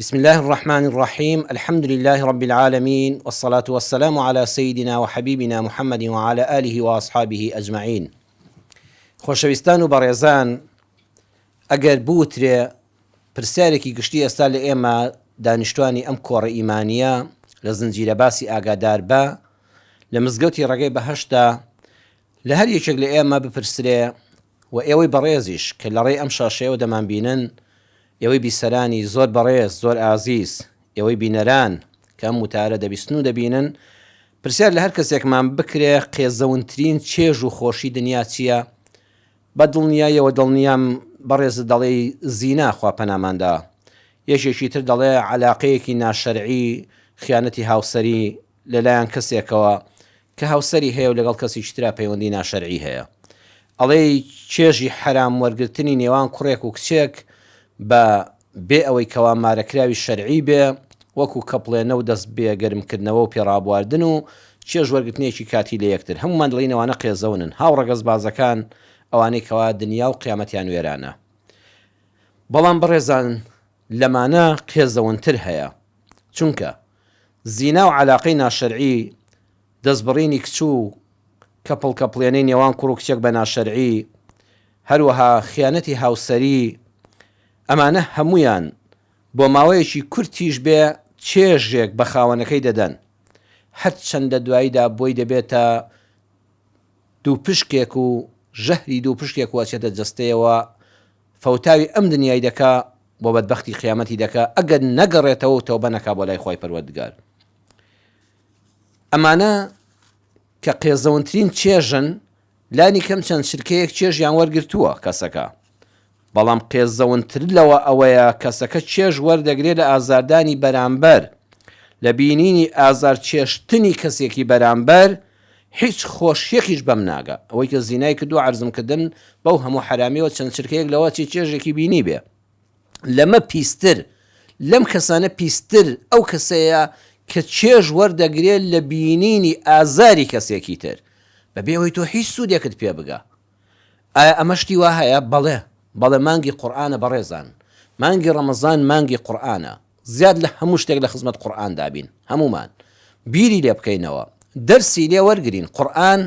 بسم اللە الرحمن الرحیم الحمد للە رب العالمین والصلاة والسلام علی سیدنا وحبیبنا محمد وعلی آله وأصحابه اجمعین خۆشەویستان و بەڕێزان ئەگەر بوترێ پرسیارێکی گشتی ئێستا لە ئێمە دانیشتوانی ئەم کۆڕە ئیمانیە لە زنجیرە باسی ئاگادار بە لە مزگەوتی ڕێگەی بەهەشتدا لە هەر یەکێک لە ئێمە بپرسرێ و ئێوەی بەڕێزیش کە لە ڕێی ئەم شاشەیەوە دەمانبینن، ئێوەی بیسەرانی زۆر بەڕێز، زۆر ئازیز، ئێوەی بینەران کە ئەم وتارە دەبیستن و دەبینن، پرسیار لە هەر کەسێکمان بکرێ قێزەونترین چێژ و خۆشی دنیا چییە؟ بە دڵنیاییەوە دڵنیام بەڕێزت دەڵێی زینا خوا پەنامان دا. یەکێکی تر دەڵێ عەلاقەیەکی ناشەرعی، خیانەتی هاوسەری لەلایەن کەسێکەوە کە هاوسەری هەیە و لەگەڵ کەسێکی ترا پەیوەندی ناشەرعی هەیە ئەڵێی چێژی حەرام وەرگرتنی نێوان کوڕێک و کچێک بە بێ ئەوەی کەوا مارەکراوی شەرعی بێ وەکو کەپڵێنە و دەست بێ گەرمکردنەوە و پێڕابواردن و چێژ وەرگرتنێکی کاتی لە یەکتر هەموومان دەڵێین ئەوانە قێزەونن هاوڕەگەزبازەکان ئەوانەی کەوا دنیا و قیامەتیان وێرانە بەڵام بەڕێزان لەمانە قێزەونتر هەیە چونکە زینا و عەلاقەی ناشەرعی، دەستبڕینی کچ و کەپڵ کەپڵێنەی نێوان کوڕ و کچێک بە ناشەرعی، هەروەها خیانەتی هاوسەری، ئەمانە هەموویان بۆ ماوەیەکی کورتیش بێ چێژێک بە خاوەنەکەی دەدەن، هەرچەندە دواییدا بۆی دەبێتە دووپشکێک و ژەهری دووپشکێک و ئەچێتە جەستەیەوە فەوتاوی ئەم دنیای دەکا بۆ بەدبەختی قیامەتی دەکا ئەگەر نەگەڕێتەوە و تەوبە نەکا بۆ لای خوای پەروەردگار ئەمانە کە قێزەونترین چێژن لانی کەم چەند چرکەیەک چێژیان وەرگرتووە کەسەکە بەڵام قێزەونتر لەوە ئەوەیە کەسەکە چێژ وەردەگرێت لە ئازاردانی بەرامبەر لە بینینی ئازار چێشتنی کەسێکی بەرامبەر هیچ خۆشیەکیش بەم ناگا. ئەوەی کە زینای کردووە عەرزم کردن بەو هەموو حەرامیەوە چەند چرکەیەک لەوە چی چێژێکی بینیبێ. لەمە پیستر لەم کەسانە پیستر ئەو کەسەیە کە چێژ وەردەگرێ لە بینینی ئازاری کەسێکی تر بەبێ ئەوەی تۆ هیچ سوودێکت پێ بگا. ئایا ئەمە شتی وا هەیە؟ بەڵێ بەڵێ مانگی قورئانە بەڕێزان مانگی ڕەمەزان مانگی قورئانە. زیاد لە هەموو شتێک لە خزمەت قورئاندا بین هەموومان بیری لێ بکەینەوە دەرسی لێ وەرگرین قورئان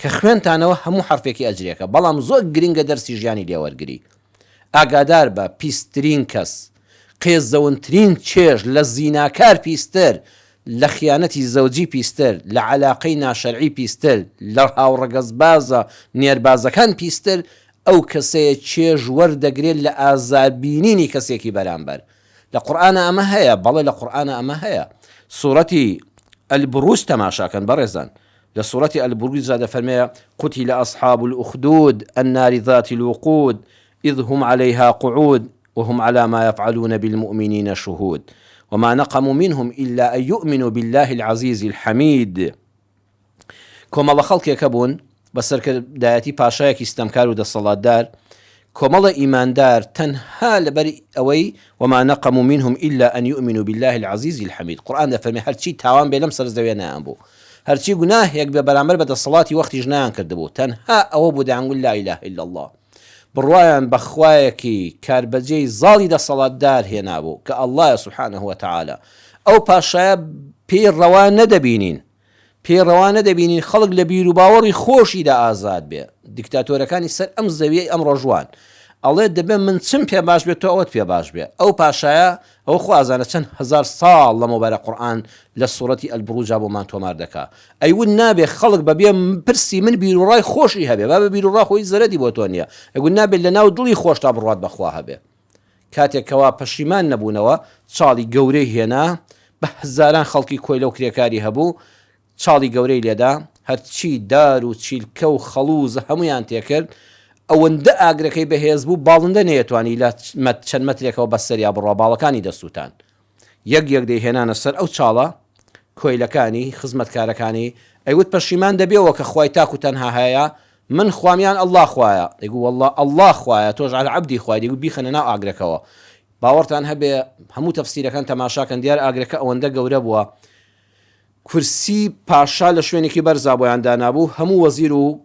کە خوێنتانەوە هەموو حەرفێکی ئەجرێکە بەڵام زۆر گرنگە دەرسی ژیانی لێ وەرگری ئاگادار بە پیسترین کەس قێزەونترین چێژ لە زیناکار پیستر لە خیانەتی زەوجی پیستر لە عەلاقەی ناشەرعی پیستر لە هاوڕەگەزبازە نێربازەکان پیستر ئەو کەسەیە چێژ وەردەگرێت لە ئازاربینینی کەسێکی بەرامبەر لە قورئانا ئەمە هەیە؟ بەڵێ لە قورئانا ئەمە هەیە. سورەتی البروج تەماشا کەن بەڕێزان. لە سورەتی البروجدا دەفەرمێ قتل اصحاب الاخدود النار ذات الوقود اذ هم علیها قعود وهم علی ما یفعلون بالمؤمنین شهود وما نقموا منهم الا ان یؤمنوا بالله العزیز الحمید. کۆمەڵە خەڵکێک هەبوون بە سەرکردایەتی پاشایەکی ستەمکار و دەسەڵاتدار، کۆمەڵە ئیماندار تەنها لەبەر ئەوەی وما نقموا منهم الا ان یؤمنوا باللە العزیز الحمید قورئان دەفەرمێ هەرچی تاوان بێ لەم سەر زەویە نایان بوو هەرچی گوناهێک بێ بەرامبەر بە دەسەڵاتی وەختیش نایان کردبوو تەنها ئەوە بوو دەیانگوت لا الە الا اللە بڕوایان بە خوایەکی کاربەجێی زاڵی دەسەڵاتدار هێنابوو کە اللە یە سبحانە وتعالی ئەو پاشایە پێی ڕەوا نەدەبینین پێی ڕەوا نەدەبینین خەڵک لە بیروباوەڕی خۆشیدا ئازاد بێ، دیکتاتۆرەکانی سەر ئەم زەویەی ئەمڕۆش وان. ئەڵێ دەبێ من چم پێ باش بێ تۆ ئەوەت پێ باش بێ. ئەو پاشایە ئەوە خوا ئەزانێ چەند هەزار ساڵ لەمەوبەرە قورئان لە سوڕەتی البروجا بۆمان تۆمار دەکا. ئەیوت نابێ خەڵک بە بێ پرسی من بیروڕای خۆشی هەبێ. با بە بیروڕا خۆی زەرەدی بۆ تۆ نییە. ئەیگوت نابێ لە ناو دڵی خۆشتا بڕوات بە خوا هەبێ. کاتێک کەوا پەشیمان نەبوونەوە چاڵی گەورەی هێنا بە هەزاران خەڵکی کۆیلە و کرێکاری هەبوو چاڵی گەورەی لێدا هەرچی دار و چیلکە و خەڵووز هەموویان تێکرد ئەوەندە ئاگرەکەی بەهێز بوو باڵندە نەیەتوانی لە چەند مەترێکەوە بەسەریا بڕوا باڵەکانی دەسووتان یەک یەک دەیهێنانە سەر ئەو چاڵە کۆیلەکانی خزمەتکارەکانی ئەیوت پەشیمان دەبیەوە کە خوای تاک و تەنها هەیە من خوام یان اللە خوایە؟ دەیگوت واللە اللە خوایە تۆش عەل عەبدی خوای دەیگوت بیخەنە ناو ئاگرەکەوە باوەڕتان هەبێ هەموو تەفسیرەکان تەماشاکەن دیار ئاگرەکە ئەوەندە گەورە بووە کورسی پاشا لە شوێنێکی بەرزا بۆیان دانابوو هەموو وەزیر و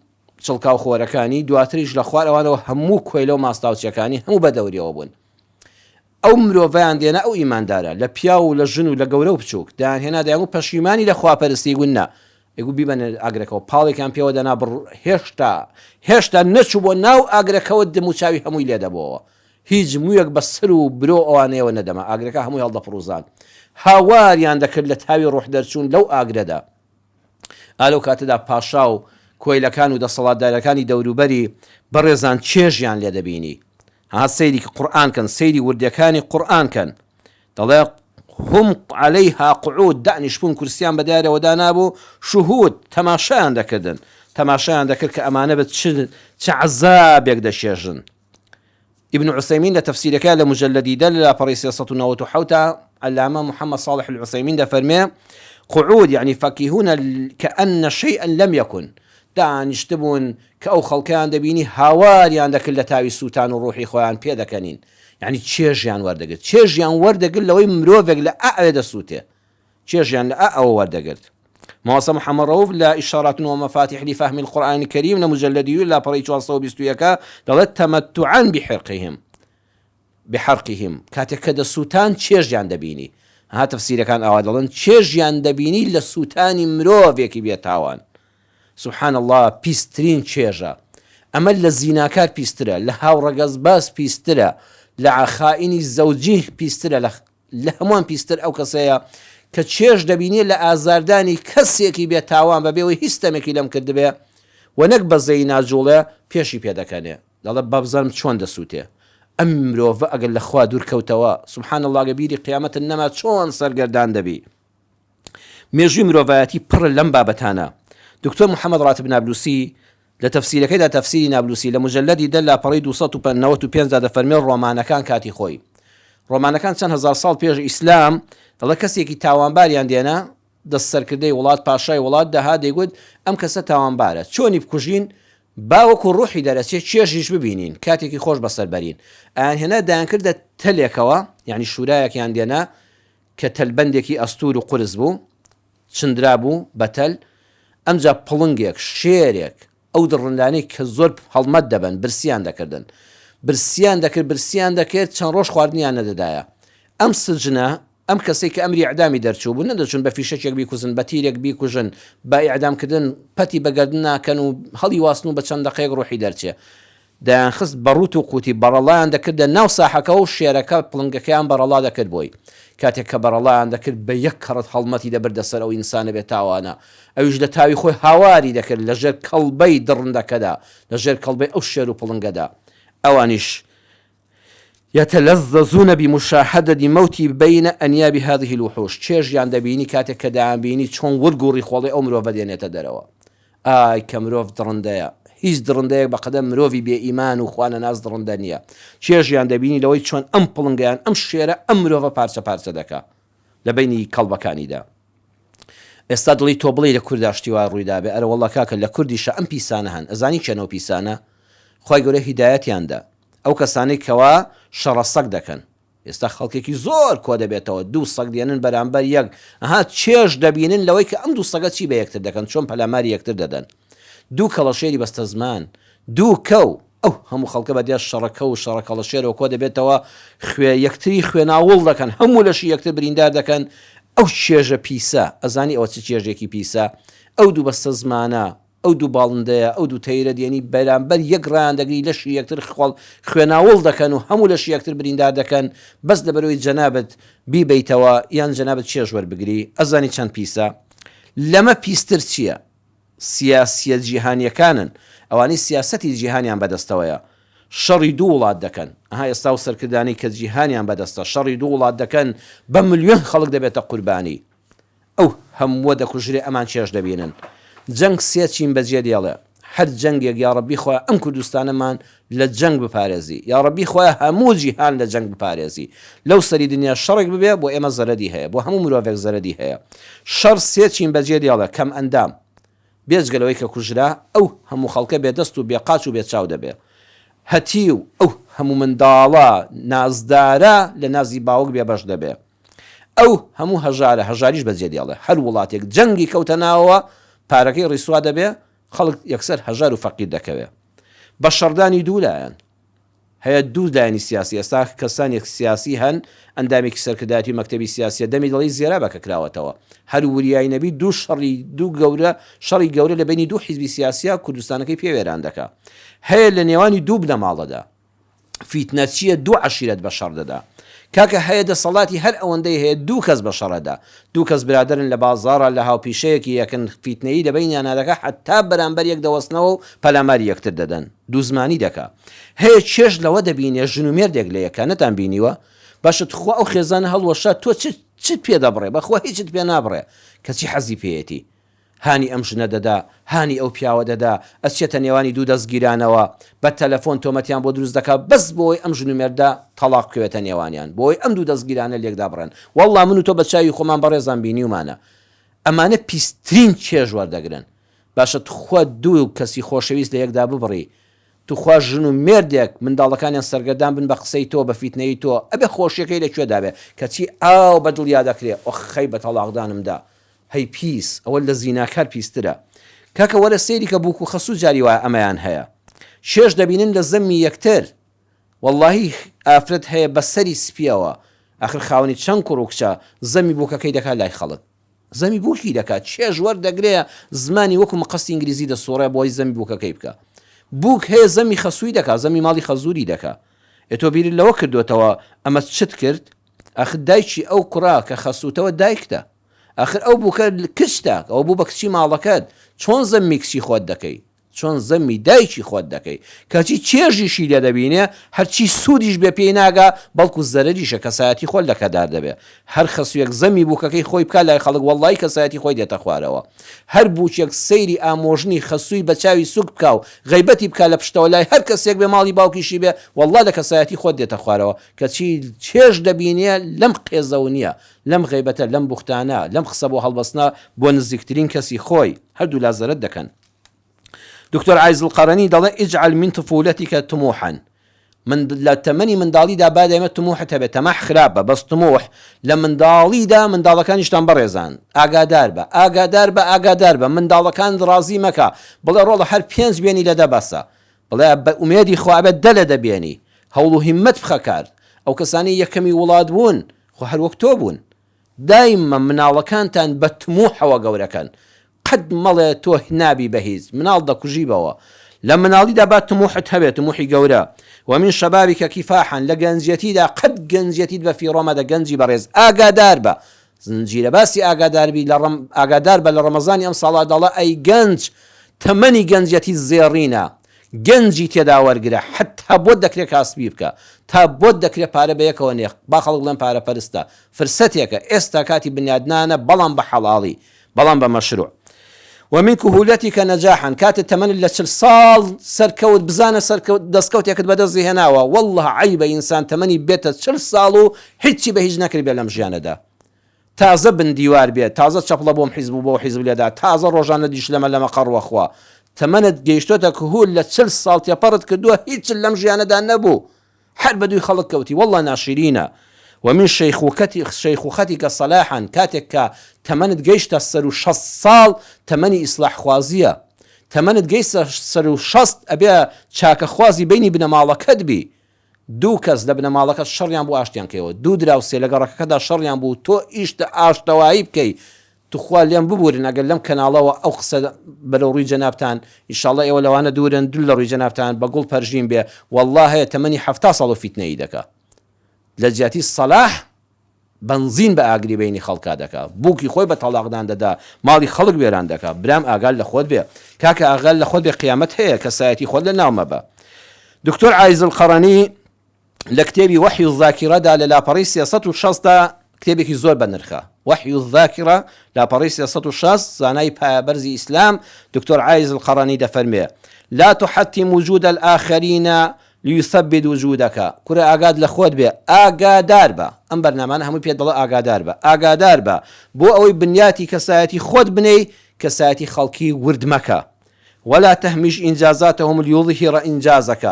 چڵکاو خۆرەکانی دواتریش لە خوار ئەوانەوە هەموو کۆیلە و ماستاوچیەکانی هەموو بەدەوریەوە بوون. ئەو مرۆڤەیان دێنا ئەو ئیماندارە لە پیاو و لە ژن و لە گەورە و بچووک دەیانهێنا دەیانگوت پەشیمانی لە خواپەرستی گوت نا ئەیگوت بیبەنە ئاگرەکەوە پاڵێکیان پێوە دەنا بڕ هێشتا هێشتا نەچووبووە ناو ئاگرەکەوە دەموچاوی هەمووی لێ دەبۆوە هیچ موویەک بە سەر و برۆ ئەوانەیەوە نەدەما ئاگرەکە هەمووی هەڵدەپڕوزاند هاواریان دەکرد لە تاوی ڕۆح دەرچوون لەو ئاگرەدا ئا لەو کاتەدا پاشا و کۆیلەکان و دەسەڵاتدارەکانی دەوروبەری بەڕێزان چێژیان لێ دەبینی. ها سەیری قورئان کەن، سەیری وردیەکانی قورئان کەن. دەڵێ، هم علیها قعود، دانیشبوون کورسیان بە دیارەوە دانابوو، شهود، تەماشایان دەکردن. تەماشایان دەکرد کە ئەمانە بە چ چ عەزابێک دەچێژن. ئیبن عوسەیمین لە تەفسیرەکەیا لە موجەلەدی دە لە لاپەڕەی 397 تا عەلامە محەممەد ساڵح العوسەیمین دەفەرمێ، قعود یعنی فکیهون کأن شیئا لم یکن، دانیشتبوون کە ئەو خەڵکەیان دەبینی هاواریان دەکرد لە تاوی سووتان و ڕوحی خۆیان پێدەکەنین، یعنی چێژیان وەردەگرت، چێژیان وەردەگرت لەوەی مرۆڤێک لە ئا ئەوێ دەسووتێ. چێژیان لە ئا ئەوە وەردەگرت. مامۆستا محمد ڕەوف لە، اشارات و مفاتیح لفهم القرآن الکریم، لە مجلدی یو لاپەڕەی 421 دەڵێت، تمتعا بحرقهم بحرقهم، کاتێک کە دەسووتان چێژیان دەبینی. ها تەفسیرەکان ئاوا دەڵێن، چێژیان دەبینی لە سووتانی مرۆڤێکی بێتاوان. سبحان اللە پیسترین چێژە. ئەمە لە زیناکار پیسترە، لە هاوڕەگەزباز پیسترە، لە خائینی زەوجی پیسترە، لە لە هەمووان پیستر ئەو کەسەیە کە چێژ دەبینێ لە ئازاردانی کەسێکی بێ تاوان بەبێ ئەوەی هیچ ستەمێکی لەم کردبێ و نەک بەزەیی ناجوڵێ پێشی پێ دەکەنێ دەڵێ بابزانم چۆن دەسوتێ ئەم مرۆڤە ئەگەر لە خوا دوور کەوتەوە سبحان اللە ئەگەر بیری قیامەتت نەما چۆن سەرگەردان دەبی. مێژووی مرۆڤایەتی پڕە لەم بابەتانە. دکتۆر محەمەد ڕاتب نابلوسی لە تەفسیرەکەیدا تەفسیری نابلوسی لە موجەلەدی دە لاپەڕەی 295 دا دەفەرمێ ڕۆمانەکان کاتی خۆی ڕۆمانەکان چەند هەزار ساڵ پێش ئیسلام دەڵێ کەسێکی تاوانباریان دێنا دەست سەرکردەی وڵات پاشای وڵات دەهات دەیگوت ئەم کەسە تاوانبارە چۆنی بکوژین با وەکو ڕوحی دەرەچێ چێژیش ببینین کاتێکی خۆش بەسەر بەرین ئەیانهێنا دەیانکردە تەلێکەوە یانی شورایەکیان دێنا کە تەلبەندێکی ئەستوور و قورس بوو، چندرابوو بە تەل، ئەمجا پڵنگێک، شێرێک، ئەو دڕندانەی کە زۆر هەڵمەت دەبەن، برسییان دەکردن. برسییان دەکرد، برسییان دەکرد، چەند ڕۆژ خواردنیان نەدەدایە. ئەم سجنە، ئەم کەسەی کە ئەمری ئیعدامی دەرچووبوو، نەدەچوون بە فیشەکێک بیکوژن، بە تیرێک بیکوژن، بە ئیعدامکردن پەتی بە گەردنا کەن و هەڵیواسن و بە چەند دەقەیەک ڕوحی دەرچێ. دەیانخست بە ڕووت و قووتی بەڕەڵایان دەکردە ناو ساحەکە و شێرەکە پڵنگەکەیان بەڕەڵا دەکرد بۆی. کاتێک کە بەڕەڵایان دەکرد بە یەک کەڕەت هەڵمەتی دەبردە سەر ئەو ئینسانە بێ تاوانە. ئەویش لە تاوی خۆی هاواری دەکرد لە ژێر کەڵبەی دڕندەکەدا، لە ژێر کەڵبەی ئەو شێر و پڵنگەدا. ئەوانیش یتلذذون بمشاهدە موتی بین انیاب هذه الوحوش، چێژیان دەبینی کاتێک کە دەیانبینی چۆن ورگ و ڕیخۆڵەی ئەو مرۆڤە دێنێتە دەرەوە. ئای کە مرۆڤ دڕندەیە. هیچ دڕندەیەک بەقەدەر مرۆڤی بێ ئیمان و خوانەناس دڕندە نییە. چێژیان دەبینی لەوەی چۆن ئەم پڵنگە یان ئەم شێرە ئەم مرۆڤە پارچە پارچە دەکا لە بەینی کەڵبەکانیدا. ئێستا دڵی تۆ بڵێی لە کوردا شتی وا ڕوویدابێ ئەرەوەڵڵا کاکە لە کوردیشا ئەم پیسانە هەن ئەزانی کێن ئەو پیسانە؟ خوای گەورە هیدایەتیان دا ئەو کەسانەی کەوا شەڕە سەگ دەکەن ئێستا خەڵکێکی زۆر کۆدەبێتەوە دوو سەگ دێنن بەرامبەر یەک ئەها چێژ دەبینن لەوەی کە ئەم دوو سەگە چی بە یەکتر دەکەن چۆن پەلاماری یەکتر دەدەن دوو کەڵەشێری بەستەزمان دوو کەو ئەو هەموو خەڵکە بە دێش شەڕە کەو و شەڕە کەڵەشێرەوە کۆدەبێتەوە خوێ یەکتری خوێناوڵ دەکەن هەموو لەشی یەکتر بریندار دەکەن ئەو چێژە پیسە ئەزانی ئەوە چ چێژێکی پیسە ئەو دوو بەستەزمانە ئەو دوو باڵندەیە، ئەو دوو تەیرە دێنی بەرامبەر یەک ڕایان دەگری لەشی یەکتر خۆڵ خوێناوڵ دەکەن و هەموو لەشی یەکتر بریندار دەکەن بەس لەبەرئەوەی جەنابت بیبەیتەوە یان جەنابت چێژ وەربگری ئەزانی چەند پیسە؟ لەمە پیستر چیە؟ سیاسیە جیهانیەکانن ئەوانەی سیاسەتی جیهانیان بەدەستەوەیە شەڕی دوو وڵات دەکەن ئەها ئێستا ئەو سەرکردانەی کە جیهانیان بەدەستە شەڕی دوو وڵات دەکەن بە ملیۆن خەڵک دەبێتە قوربانی ئەو هەمووە دەکوژرێ ئەمان چێژ دەبینن. جەنگ سێ چین بەجێ دێڵێ. هەر جەنگێک یاڕەبی خوایە ئەم کوردستانەمان لە جەنگ بپارێزی. یاڕەبی خوایە هەموو جیهان لە جەنگ بپارێزی. لەو سەری دنیا شەڕێک ببێ بۆ ئێمە زەرەدی هەیە. بۆ هەموو مرۆڤێک زەرەدی هەیە. شەڕ سێ چین بەجێ دێڵێ، کەم ئەندام. بێجگە لەوەی کە کوژرا، ئەو هەموو خەڵکە بێ دەست و بێ قاچ و بێ چاو دەبێ. هەتیو، ئەو هەموو منداڵە نازدارە لە نازی باوک بێ بەش دەبێ. ئەو هەموو هەژارە هەژاریش بەجێ دێڵێ. هەر وڵاتێک جەنگی کەوتە ناوەوە پارەکەی ڕیسوا دەبێ، خەڵک یەکسەر هەژار و فەقیر دەکەوێ. بە شەڕدانی دوو لایەن. هەیە دوو لایەنی سیاسی ئێستا کەسانێک سیاسی هەن ئەندامێکی سەرکردایەتی و مەکتەبی سیاسیە دەمی دەڵێی زێرابەکە کراوەتەوە هەر وریای نەبی دوو شەڕی دوو گەورە شەڕی گەورە لە بەینی دوو حیزبی سیاسیە کوردستانەکەی پێ وێران دەکا هەیە لە نێوانی دوو بنەماڵەدا فیتنەچیە دوو عەشیرەت بە شەڕ دەدا کاکە هەیە دەسەڵاتی هەر ئەوەندەی هەیە دوو کەس بە شەڕەدا دوو کەس برادەرن لە بازاڕا لە هاوپیشەیەکی یەکن فیتنەیی لە بەینیانا دەکا حەتا بەرامبەر یەک دەوەستنەوە و پەلاماری یەکتر دەدەن دووزمانی دەکا هەیە چێژ لەوە دەبینێ ژن و مێردێک لە یەکا نەتان بینیوە باشە تخوا ئەو خێزانە هەڵوەشا تۆ چ چت پێ دەبڕێ بەخوا هیچت پێ نابڕێ کەچی حەزی پێیەتی هانی ئەم ژنە دەدا، هانی ئەو پیاوە دەدا، ئەچێتە نێوانی دوو دەستگیرانەوە، بە تەلەفۆن تۆمەتیان بۆ دروست دەکا بەس بۆوەی ئەم ژن و مێردە تەڵاق بکەوێتە نێوانیان، بۆوەی ئەم دوو دەستگیرانە لێکدابڕێن. وەڵڵا من و تۆ بە چاوی خۆمان بەڕێزان بینیومانە. ئەمانە پیسترین چێژ وەردەگرن. باشە تخوا دوو کەسی خۆشەویست لە یەکدا ببڕی، توخوا ژن و مێردێک منداڵەکانیان سەرگەردان بن بە قسەی تۆ بە فیتنەیی تۆ ئەبێ خۆشیەکەی لە کوێدا بێ کەچی ئاو بە دڵیا دەکرێ ئۆخەی بە تەڵاقدانم دا هەی پیس ئەوە لە زیناکار پیسترە کاکە وەرە سەیری کە بوک و خەسوو جاری وایە ئەمەیان هەیە چێژ دەبینن لە زەمی یەکتر وەڵاهی ئافرەت هەیە بە سەری سپیەوە ئاخر خاوەنی چەند کوڕ و کچە زەمی بوکەکەی دەکات لای خەڵک زەمی بوکی دەکات چێژ وەردەگرێ زمانی وەکو مقەستی ئینگلیزی دەسوڕێ بۆی زەمی بوکەکەی بکە بوک هەیە زەمی خەسووی دەکات زەمی ماڵی خەزوری دەکا ئێ تۆ بیرت لەوە کردۆتەوە ئەمە چت کرد ئاخر دایکی ئەو کوڕە کە خەسووتەوە دایکتە ئاخر ئەو بووکە کچتە ئەوە بوو بە کچی ماڵەکەت چۆن زەمی کچی خۆت دەکەی چۆن زەمی دایکی خۆت دەکەی کەچی چێژیشی لێ دەبینێ هەرچی سوودیش بێ پێی ناگا بەڵکو زەرەریشە کەسایەتی خۆت لەکەدار دەبێ هەر خەسوویەک زەمی بووکەکەی خۆی بکا لای خەڵک وەڵڵاهی کەسایەتی خۆی دێتە خوارەوە هەر بووکێک سەیری ئامۆژنی خەسووی بە چاوی سووک بکا و غەیبەتی بکا لە پشتەوە لای هەر کەسێک بێ ماڵی باوکیشی بێ وەڵڵا لە کەسایەتی خۆت دێتە خوارەوە کەچی چێژ دەبینێ لەم قێزەونیە لەم غەیبەتە لەم بوختانە لەم قسە بۆ هەڵبەستنە بۆ نزیکترین کەسی خۆی هەردوولا زەرەد دەکەن. دکتۆر عایز القەرەنی دەڵێ اجعل من طفولتک طموحا من لە تەمەنی منداڵیدا با دایمە تموحت هەبێت تەماح خراپە بەس تموح لە منداڵیدا منداڵەکانیشتان بەڕێزان ئاگادار بە ئاگادار بە ئاگادار بە منداڵەکانت ڕازی مەکە بڵێ ڕۆڵە هەر پێنج بێنی لە دە بەسە بڵێ بە ئومێدی خوا ئەبێت دە لە دە بێنی هەوڵ و هیممەت بخە کار ئەو کەسانەی یەکەمی وڵات بوون خۆ هەر وەک تۆ بوون دایمە مناڵەکانتان بە تموحەوە گەورەکەن قەت مەڵێ تۆ نابی بە هیچ مناڵ دەکوژی بەوە لە مناڵیدا با تموحت هەبێ تموحی گەورە ومن شبابک کفاحا لە گەنجیەتیدا قەت گەنجیەتیت بە فیڕۆ مەدە گەنجی بەڕێز ئاگادار بە زنجیرە باسی ئاگاداربی لە ڕەم ئاگادار بە لە ڕەمەزانی ئەم ساڵا دەڵێ ئەی گەنج تەمەنی گەنجیەتی زێڕینە گەنجی تێدا وەرگرە حەتا بۆت دەکرێ کاسبی بکە تا بۆت دەکرێ پارە بە یەکەوە نێ با خەڵک بڵێن پارە پەرستە فرسەتێکە ئێستا کاتی بنیادنانە بەڵام بە حەڵاڵی بەڵام بە مەشروع ومن کهولتک نجاحا کاتێ تەمەنت لە چل ساڵ سەرکەوت بزانە سەرکەوت دەستکەوتێکت بەدەست هێناوە واللە عەیبە ئینسان تەمەنی بێتە چل ساڵ و هیچی بە هیچ نەکردبێ لەم ژیانەدا تازە بن دیوار بێ تازە چەپڵە بۆم حیزب و بۆ حیزب لێدا تازە ڕۆژانە دیشلەمە لە مەقەڕ وەخوا تەمەنت گەیشتۆتە کهول لە چل ساڵ تێپەڕت کردووە هیچت لەم ژیانەدا نەبوو هەر بەدووی خەڵک کەوتی واللە ناشرینە ومن شیخوختک صلاحا کاتێک کە تەمەنت گەیشتە سەرو 60 ساڵ تەمەنی ئیسلاح خوازیە تەمەنت گەیشتە سەرو 60 ئەبێ چاکەخوازی بینی بنەماڵەکەت بی دوو کەس لە بنەماڵەکەت شەڕیان بوو ئاشتیان کەیەوە دوو دراوسێ لە گەڕەکەکەدا شەڕیان بوو تۆ ئیشتە ئاشتەوایی بکەی توخوا لێم ببورن ئەگەر لەم کەناڵەوە ئەو قسە بەرەو ڕووی جەنابتان ئیشاڵڵا ئێوە لەوانە دوورن دول لە ڕووی جەنابتان بە گوڵ پەرژین بێ وەڵڵا هەیە تەمەنی حەفتا ساڵ و فیتنەیی دەکا لە جیاتی سەلاح بەنزین بە ئاگری بەینی خەڵکا دەکا بووکی خۆی بە تەڵاقدان دەدا ماڵی خەڵک وێران دەکا برام ئاگال لە خۆت بێ کاکە ئاغال لە خۆت بێ قیامەت هەیە کەسایەتی خۆت لە ناو مەبە دکتۆر عایز القەرەنی لە کتێبی وحی الذاکرە دا لە لاپەڕەی 360 دا کتێبێکی زۆر بەنرخە وحی الذاکرە لاپەڕەی 360 زانای پایەبەرزی ئیسلام دکتۆر عایز القەرەنی دەفەرموێ لا تحتم وجود الآخرین لیثبت وجودک کورە ئاگات لە خۆت بێ ئاگادار بە ئەم بەرنامانە هەمووی پێت دەڵێ ئاگادار بە ئاگادار بە بۆ ئەوەی بنیاتی کەسایەتی خۆت بنێی کەسایەتی خەڵکی ورد مەکە ولا تهمش انجازاتهم لیظهر انجازک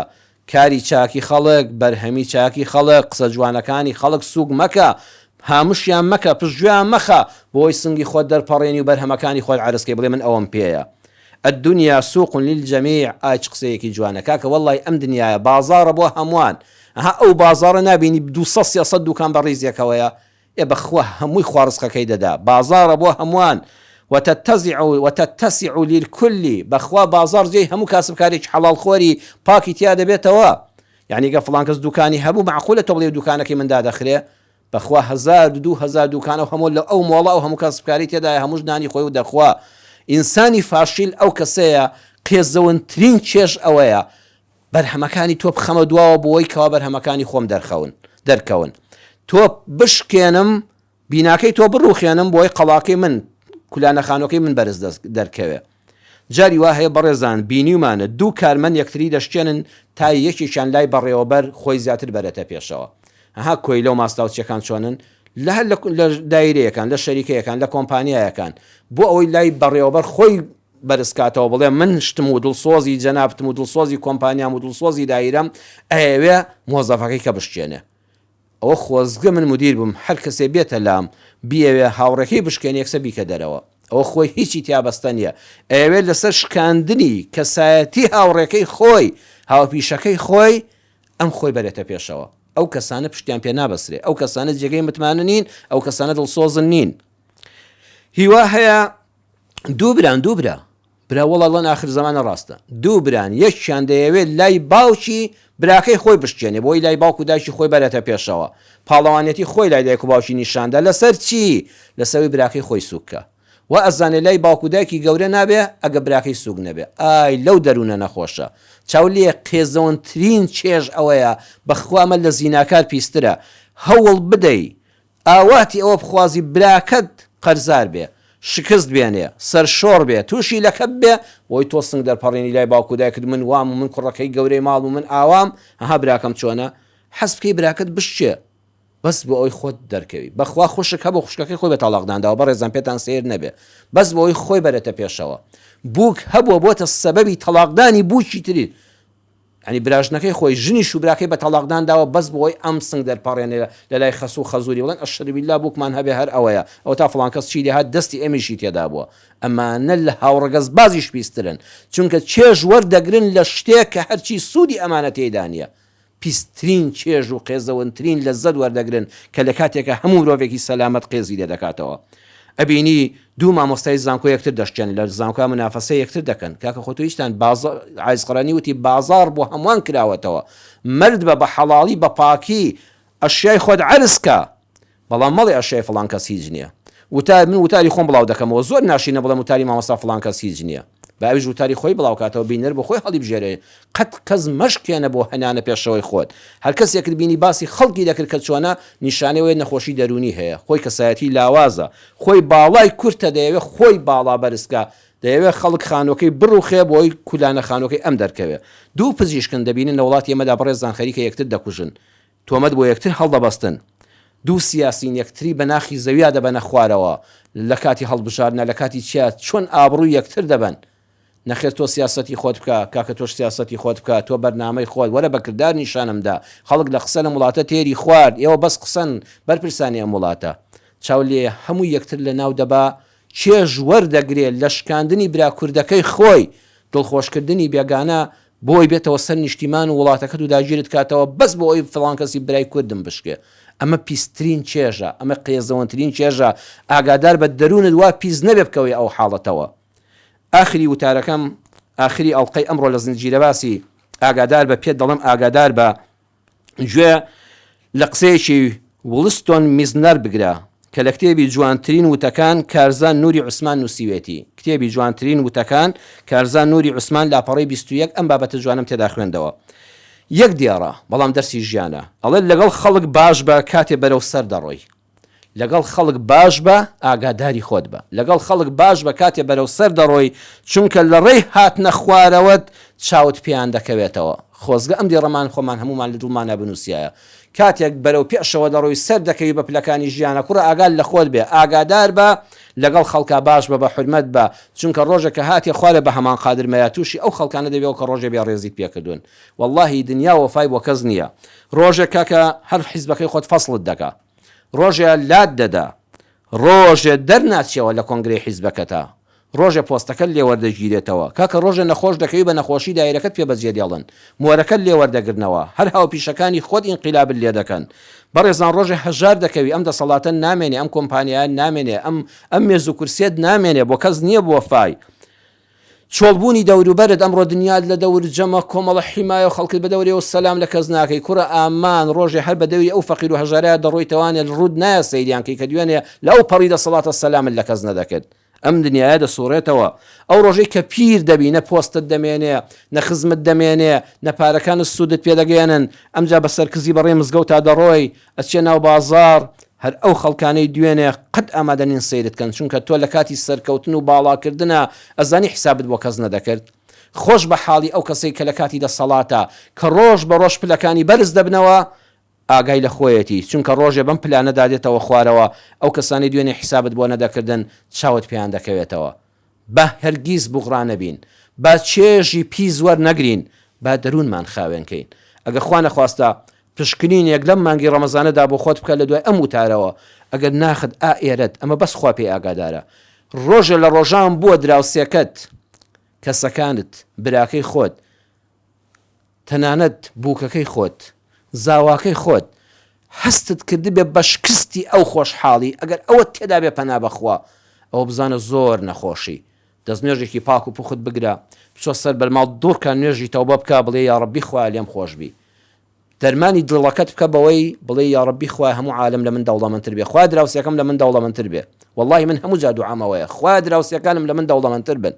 کاری چاکی خەڵک، بەرهەمی چاکی خەڵک، قسە جوانەکانی خەڵک سووک مەکە، هاموشیان مەکە، پشتگوێیان مەخە، بۆی سنگی خۆت دەرپەڕێنی و بەرهەمەکانی خۆت عەرز کەی بڵێ من ئەوەم پێیە. الدنیا سوق للجمیع، ئای چ قسەیەکی جوانە کاکە وەڵای ئەم دنیایە بازاڕە بۆ هەمووان، ئەها ئەو بازاڕە نابینی 200 300 دوکان بە ڕیزێکەوەیە، ئێ بەخوا هەمووی خوا ڕزقەکەی دەدا، بازاڕە بۆ هەمووان، وتتزع وتتسع للکل، بەخوا بازاڕ جێی هەموو کاسبکارێکی حەڵاڵخۆری پاکی تیا دەبێتەوە، یەعنی گەر فڵان کەس دوکانی هەبوو مەعقولە تۆ بڵێی دوکانەکەی من دادەخرێ؟ بەخوا هەزارو 2000 دوکان ئەو هەموو لە ئەو مۆڵە ئەو هەموو کاسبکاری تێدایە هەمووش نانی خۆی و دەخوا. ئینسانی فاشیل ئەو کەسەیە قێزەونترین چێژ ئەوەیە بەرهەمەکانی تۆ بخەمە دواوە بۆی کەوا بەرهەمەکانی خۆم دەرخەون دەرکەون تۆ بشکێنم بیناکەی تۆ بڕوخێنم بۆی قەڵاکەی من کولانە خانۆکەی من بەرز دەرکەوێ. جاری وا هەیە بەڕێزان بینیومانە دوو کارمەند یەکتری دەشکێنن تا یەکێکیان لای بەڕێوەبەر خۆی زیاتر بەرێتە پێشەوە. ئەها کۆیلە و ماستاوچیەکان چۆنن لە هەر لە دایرەیەکان لە شەریکەیەکان لە کۆمپانیایەکان بۆ ئەوەی لای بەڕێوەبەر خۆی بەرز کاتەوە بڵێ من شتم و دڵسۆزی جەنابتم و دڵسۆزی کۆمپانیام و دڵسۆزی دایرەم ئەیەوێ مۆزەفەکەی کە بشکێنێ. ئەوە خۆزگە من مدیر بم هەر کەسێ بێتە لام بیەوێ هاوڕێکەی بشکێنێ یەکسەر بیکە دەرەوە ئەوە خۆی هیچی تیا بەستە نیە ئەیەوێت لەسەر شکاندنی کەسایەتی هاوڕێکەی خۆی هاوپیشەکەی خۆی ئەم خۆی بەرێتە پێشەوە ئەو کەسانە پشتیان پێ نابەسرێ ئەو کەسانە جێگەی متمانە نین ئەو کەسانە دڵسۆزن نین هیوا هەیە دوو بران دوو برا برا وەڵا ڵەن ئاخر زەمانە ڕاستە دوو بران یەکیان دەیەوێت لای باوکی براکەی خۆی بشکێنێ بۆی لای باوک و دایکی خۆی بەرێتە پێشەوە پاڵەوانێتی خۆی لای دایک و باوکی نیشاندا لەسەر چی لەسەروی براکەی خۆی سوککە وا ئەزانێ لای باوک و دایکی گەورە نابێ ئەگە براکەی سوک نەبێ ئای لەو دەروونە نەخۆشە چاو لێ قێزەونترین چێژ ئەوەیە بەخوا ئەمە لە زیناکار پیسترە هەوڵ بدەی ئاواتی ئەوە بخوازی براکەت قەرزار بێ، شکست بێنێ، سەرشۆڕ بێ، تووشی لەکە ببێ، بۆی تۆ سنگ دەرپەڕێنی لای باوک و دایکت من وام و من کوڕەکەی گەورەی ماڵم و من ئاوام، ئەها براکەم چۆنە؟ حەز بکەی براکەت بشکێ بەس بۆ ئەوەی خۆت دەرکەوی. بەخوا خوشک هەبوو خوشکەکەی خۆی بە تەڵاقدان داوە بەڕێزان پێتان سەیر نەبێ بەس بۆ ئەوەی خۆی بەرێتە پێشەوە. بووک هەبووە بۆتە سەبەبی تەڵاقدانی بووکی تری. یانی براژنەکەی خۆی ژنی شوبراکەی بە تەڵاقدان داوە بەس بۆی ئەم سنگ دەرپەڕێنێ لە لای خەسوو خەزوری بڵێن ئەشهەدو بووکمان هەبێ هەر ئەوەیە ئەوەتا فڵان کەس چی لێهات دەستی ئەمیشی تێدا بووە ئەمانە لە هاوڕەگەزبازیش پیسترن چونکە چێژ وەردەگرن لە شتێک کە هەرچی سوودی ئەمانە تێیدا نییە پیسترین چێژ و قێزەونترین لەزەت وەردەگرن کە لە کاتێکا هەموو مرۆڤێکی سەلامەت قێزی لێ دەکاتەوە. ئەبینی دوو مامۆستای زانکۆ یەکتر دەشکێنن، لە زانکۆیا مونافەسەی یەکتر دەکەن. کاکە خۆ تۆ هیچتان بازا عایز قەرانی وتی بازاڕ بۆ هەمووان کراوەتەوە. مەرد بە بە حەڵاڵی بە پاکی ئەشیای خۆت عەرز کە. بەڵام مەڵێ ئەشیای فڵان کەس هیچ نیە. وتار من وتاری خۆم بڵاو دەکەمەوە زۆر ناشرینە بڵێم وتاری مامۆستا فڵان کەس هیچ نیە. با ئەویش وتاری خۆی بڵاو کاتەوە بینەر بۆ خۆی هەڵیبژێرێ قەت کەس مەشکێنە بۆ هەنانە پێشەوەی خۆت. هەر کەسێکت بینی باسی خەڵکی دەکرد کە چۆنە نیشانەی ئەوەیە نەخۆشی دەروونی هەیە خۆی کەسایەتی لاوازە خۆی باڵای کورتە دەیەوێ خۆی باڵا بەرز کا دەیەوێ خەڵک خانوەکەی بڕوخێ بۆی کولانە خانوەکەی ئەم دەرکەوێ دوو پزیشکن دەبینن لە وڵاتی ئێمەدا بەڕێزان خەریکە یەکتر دەکوژن تۆمەت بۆ یەکتر هەڵدەبەستن. دوو سیاسین یەکتری بە ناخی زەویا دەبەنە خوارەوە لە کاتی هەڵبژاردنا لە کاتی چیا چۆن ئابڕووی یەکتر دەبەن. نەخێر تۆ سیاسەتی خۆت بکە کاکە تۆش سیاسەتی خۆت بکە تۆ بەرنامەی خۆت وەرە بە کردار نیشانم دە خەڵک لە قسە لەم وڵاتە تێری خوارد ئێوە بەس قسەن بەرپرسانی ئەم وڵاتە چاو لێ هەموو یەکتر لە ناو دەبا چێژ وەردەگرێ لە شکاندنی برا کوردەکەی خۆی، دڵخۆشکردنی بێگانە بۆی بێتەوە سەر نیشتیمان و وڵاتەکەت و داگیرت کاتەوە بەس بۆ ئەوی فڵان کەسی برای کوردم بشکێ. ئەمە پیسترین چێژە، ئەمە قێزەوەنترین چێژە، ئاگادار بە دەروونت وا پیس نەبێ بکەویە ئەو حاڵەتەوە. ئاخری وتارەکەم، ئاخری ئەڵقەی ئەمڕۆ لە زنجیرەباسی ئاگادار بە پێت دەڵێم ئاگادار بە، گوێ لە قسەیەکی وڵستۆن میزنەر بگرە کە لە کتێبی جوانترین وتەکان کارزان نوری عوسمان نووسیوێتی، کتێبی جوانترین وتەکان کارزان نوری عوسمان لاپەڕەی 21 ئەم بابەتە جوانەم تێدا خوێندەوە. یەک دێڕە، بەڵام دەرسی ژیانە. ئەڵێت لەگەڵ خەڵک باش بە کاتێ بەرەو سەر دەڕۆی. لەگەڵ خەڵک باش بە، ئاگاداری خۆت بە. لەگەڵ خەڵک باش بە کاتێ بەرەو سەر دەڕۆی، چونکە لە ڕێی هاتنە خوارەوەت چاوت پێیان دەکەوێتەوە. خۆزگە ئەم دێڕەمان خۆمان هەموومان لە دڵمانا بنووسیایە. کاتێک بەرەو پێشەوە دەڕۆی سەر دەکەوی بە پلەکانی ژیانا کوڕە ئاگات لە خۆت بێ، ئاگادار بە، لەگەڵ خەڵکا باش بە، بە حورمەت بە، چونکە ڕۆژێک کە هاتیە خوارێ بە هەمان قادرمەیا تووشی ئەو خەڵکانە دەبیەوە کە ڕۆژێ بێ ڕێزیت پێ کردوون. وەڵاهی دنیا وەفای بۆ کەس نییە. ڕۆژێک کاکە هەر حیزبەکەی خۆت فەسڵت دەکا. ڕۆژێ لات دەدا. ڕۆژێ دەرناچیەوە لە کۆنگرەی حیزبەکەتا. ڕۆژێ پۆستەکەت لێ وەردەگیرێتەوە. کاکە ڕۆژێ نەخۆش دەکەوی بە نەخۆشی دایرەکەت پێ بەجێ دێڵن. مۆرەکەت لێ وەردەگرنەوە. هەر هاوپیشەکانی خۆت ئینقیلابت لێ دەکەن. بەڕێزان ڕۆژێ هەژار دەکەوی ئەم دەسەڵاتە نامێنێ ئەم کۆمپانیایە نامێنێ ئەم ئەم مێز و کورسیەت نامێنێ بۆ کەس نیە بوەفای چۆڵبوونی دەوروبەرت ئەمڕۆ دنیات لە دەور جەمە کۆمەڵە حیمایە و خەڵکت بە دەورێ و سەلام لە کەس ناکەی کوڕە ئامان ڕۆژێ هەر بە دەوری ئەو فەقیر و هەژارەیا دەڕۆی تەوانێ ڕووت نایە سەیریان کەی کە دوێنێ لە ئەو پەڕی دەسەڵاتە سەلامت لە کەس نەدەکرد ئەم دنیایە دەسوڕێتەوە ئەو ڕۆژەی کە پیر دەبی نە پۆستت دەمێنێ نە خزمت دەمێنێ نە پارەکانت سوودت پێ دەگەیەنن ئەمجا بە سەرکزی بەڕێ مزگەوتا دەڕۆی ئەچیە ناو بازاڕ هەر ئەو خەڵکانەی دوێنێ قەت ئامادە نین سەیرت کەن چونکە تۆ لە کاتی سەرکەوتن و باڵا کردنا ئەزانی حیسابت بۆ کەس نەدەکرد خۆش بە حاڵی ئەو کەسەی کە لە کاتی دەسەڵاتە کە ڕۆژ بە ڕۆژ پلەکانی بەرز دەبنەوە ئاگای لە خۆیەتی چونکە ڕۆژێ بەم پلانەدا دێتەوە خوارەوە ئەو کەسانەی دوێنێ حیسابت بۆ نەدەکردن چاوت پێیان دەکەوێتەوە با هەرگیز بوغڕا نەبین، با چێژی پیس وەرنەگرین، با دەروونمان خاوێن کەین. ئەگەر خوا نەخواستە پشکنینێک لەم مانگی ڕەمەزانەدا بۆ خۆت بکە لە دوای ئەم وتارەوە، ئەگەر ناخت ئائێرەت، ئەمە بەس خوا پێی ئاگادارە، ڕۆژێ لە ڕۆژان بووە دراوسێکەت، کەسەکانت، براکەی خۆت، تەنانەت بووکەکەی خۆت، زاواکەی خۆت، هەستت کردبێ بە شکستی ئەو خۆشحاڵی، ئەگەر ئەوەت تێدابێ پەنا بە خوا، ئەوە بزانە زۆر نەخۆشی. دەستنوێژێکی پاک و پوخت بگرە، بچۆ سەر بەرماڵ دوڕکە نوێژی تەوبە بکە بڵێ یاڕەبی خوایە لێم خۆشبی. دەرمانی دڵەکەت بکە بەوەی بڵێی یاڕەبی خوایە هەموو عالەم لە من دەوڵەمەندتر بێ خوایە دراوسێکەم لە من دەوڵەمەندتر بێ وەڵاهی من هەموو جار دوعام ئەوەیە خوایە دراوسێکانم لە من دەوڵەمەندتر بن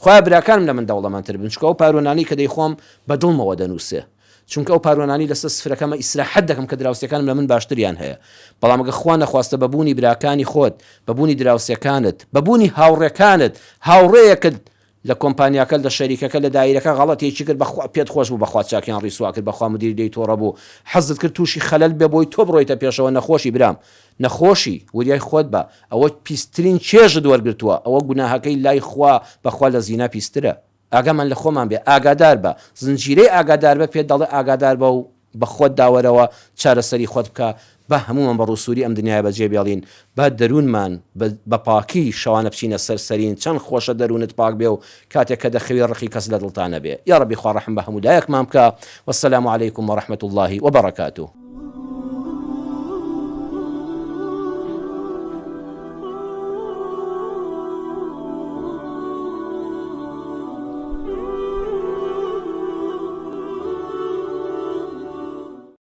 خوایە براکانم لە من دەوڵەمەندتر بن چونکە ئەو پاروە نانەی کە دەیخۆم بە دڵمەوە دەنووسێ چونکە ئەو پاروە نانەی لەسەر سفرەکەمە ئیسراحەت دەکەم کە دراوسێکانم لە من باشتریان هەیە بەڵام گە خوا نەخواستە بە بوونی براکانی خۆت بە بوونی دراوسێکانت بە بوونی هاوڕێکانت هاوڕێیەکت لە کۆمپانیاکە لە شەریکەکە لە دایرەکە غەڵەتێکی کرد بەخوا پێت خۆش بوو بەخوا چاکیان ڕیسوا کرد بەخوا مدیر لێی توڕە بوو حەزت کرد توشی خەلەل بێ بۆی تۆ بڕۆیتە پێشەوە نەخۆشی برام نەخۆشی وریای خۆت بە ئەوە پیسترین چێژت وەرگرتووە ئەوە گوناهەکەی لای خوا بەخوا لە زینا پیسترە ئاگامان لە خۆمان بێ ئاگادار بە زنجیرەی ئاگادار بە پێت دەڵێ ئاگادار بە و بە خۆتدا وەرەوە چارەسەری خۆت بکە با هەموومان بە ڕووسووری ئەم دنیایە بەجێ بێڵین با دەروونمان بە بە پاکی شەوانە بچینە سەر سەرین چەند خۆشە دەروونت پاک بێ و کاتێک کە دەخەوی ڕقی کەس لە دڵتا نەبێ یاڕەبی خوا ڕەحم بە هەموو لایەکمان بکا والسلام علیکم ورحمة اللە وبرکاته.